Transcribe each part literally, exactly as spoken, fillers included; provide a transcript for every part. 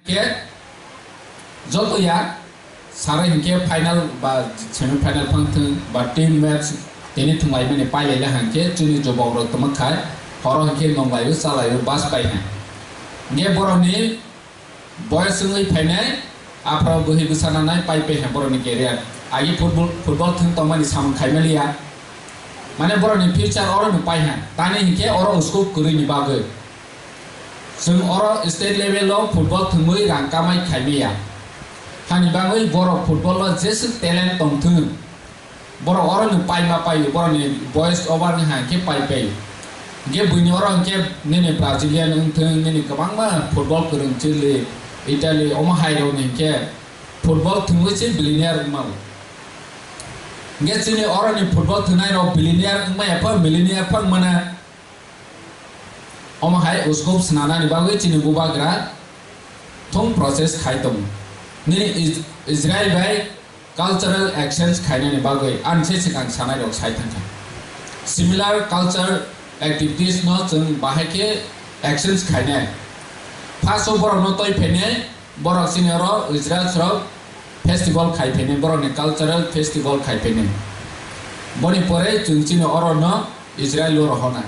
Khe joto ya, sarai hinkhe final ba semi final phang thung ba team match tini thung lai mani pai lai le hang khe chini jobok rok tongma khai horo hinkhe nong lai o cha lai o bus pai hai. Hinkhe borok ni boyos wngwi phainai, aphra bwhwi bwsa nanai pai pai hai borok ni career. Agi football, football thung tong mani samung khai mali ya. Mane borok ni future oro no pai hai. Tani hinkhe oro scope kwrwi ni bagwi. Chwng oro state level o football thwngwi rang kamai khaimaya. Hani bagwi borok football o jeswk talent tongthwng, borok oro ni paima paio, borok ni boyos over ni hai khe pai pai. Hinkhe buini oro hinkhe nini Brazilian wngthwng, nini kwbangma football kwrwng Chile, Italy, omo hai rok ni hinkhe football thwngwi se billionaire wngmao. Hinkhe chini oro ni football thwngnai rok billionaire wngmaya pha, millionaire pha wngmana. Omo hai uskup swnamnani bagwi chini bubagra thung process khai tongo. Nini Is-, Israel bai cultural exchange khainani bagwi ani se swkang sanai rok sai thangkha. Similar culture activities no chwng bahai khe exchange khainai. First o borok no toi phainai, borok chini oro Israel srok festival khai phainai, borok ni cultural festival khai phainai. Boni pore chwng chini oro no Israel o rohornai.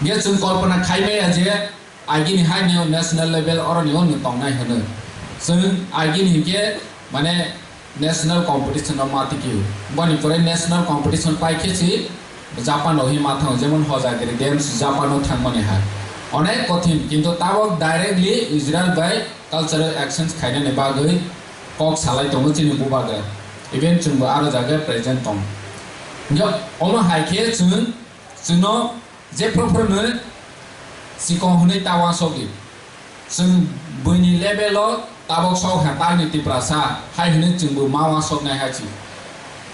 Hinkhe chwng kolpona khai maya je agini hai ni national level oro ni o no tongnai hwno. Chwng agini hinkhe mane national competition o ma tikio. Boni pore national competition pai khe si Japan rok hi ma thango, jemon Hojagiri Games Japan o thangmani hai. Onek kothin, kintu tabok directly Israel bai cultural exchange khainani bagwi kok salai tongo chini bubagra. Even chwngbo aro jaga present tong. Hinkhe omo hai khe chwng, chwngno jephru phruno sikong hwnwi ta uansokdi. Chwng buini level o tabok sok ha talni Tiprasa hai hwnwi chwngbo ma uansoknai hai si.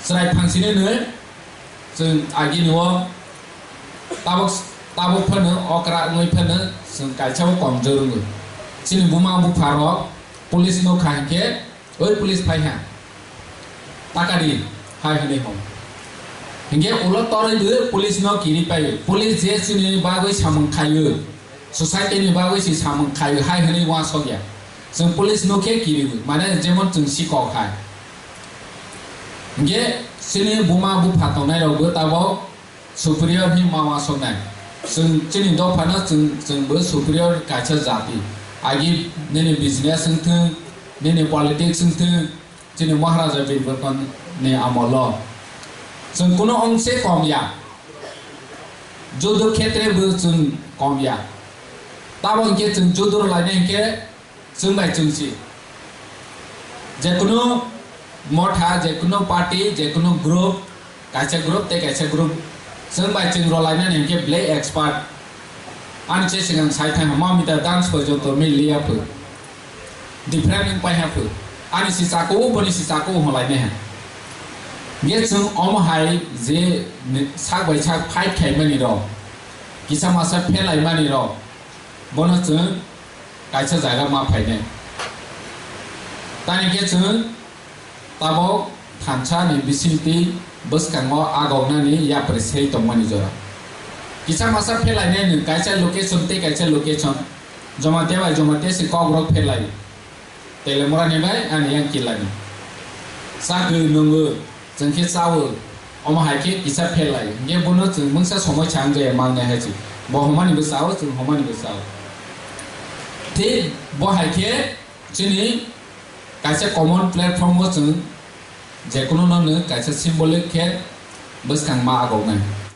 Chwrai phangsini nwi chwng agini o tabok, tabok phano okra wngwi phano chwng kaisa o komjor wngo. Chini buma bupha rok police no kha hinkhe, "Oi police phai ha, taka di," hai hwnwi hwn. Hinkhe ulo torwi bo police no kiri pai. Police je chini bagwi samung khaio, society ni bagwi si samung khaio hai hwnwi uansokya. Chwng police no khe kiriwi, mane jemon chwng sikok hai. Hinkhe chini buma bupha tongnai rokbo tabok superior hi ma uansoknai. Chwng chini dophano chwng, chwngbo superior kaisa jati. Agi nini business wngthwng, nini politics wngthwng, chini Maharaja Birbarkon ni amolo chwng kuno ongse kom ya. Judo khetre bo chwng kom ya. Tabo hinkhe chwng judo rwlainai hinkhe chwng bai chwng si. Jekunu motha, jekunu party, jekunu group, kaisa group tei kaisa group, chwng bai chwng rwlainani hinkhe belai expert. Ani se swkang sai thang ma mita dance porjonto miliya phu. Different wng pai ha phu. Ani si chakao, boni si chakao hwnlainai ha. Hinkhe chwng omo hai je ni-, sak bai sak fight khaimani rok, kisa masa phelaimani rok, bono chwng kaisa jaga ma phainai. Tani khe chwng tabok thansa ni bisingtwi bwskango agoknani yapri sei tongmani jora. Kisa masa phelainai nwng kaisa location tei kaisa location, Jamatia bai Jamatia se kok rok phelai. Telemura ni bai ani yang kilani. Chakwi nwngo, chwng khe chawo. Omo hai khe kisa phelai. Hinkhe bono chwng mungsa somoi chang jaya mangnai hai se. Bo homani bo chawo, chwng homani bo chawo. Tei bo hai khe chini kaisa common platform o chwng jekunu no nwng kaisa symbolic khe bwskang ma agoknai.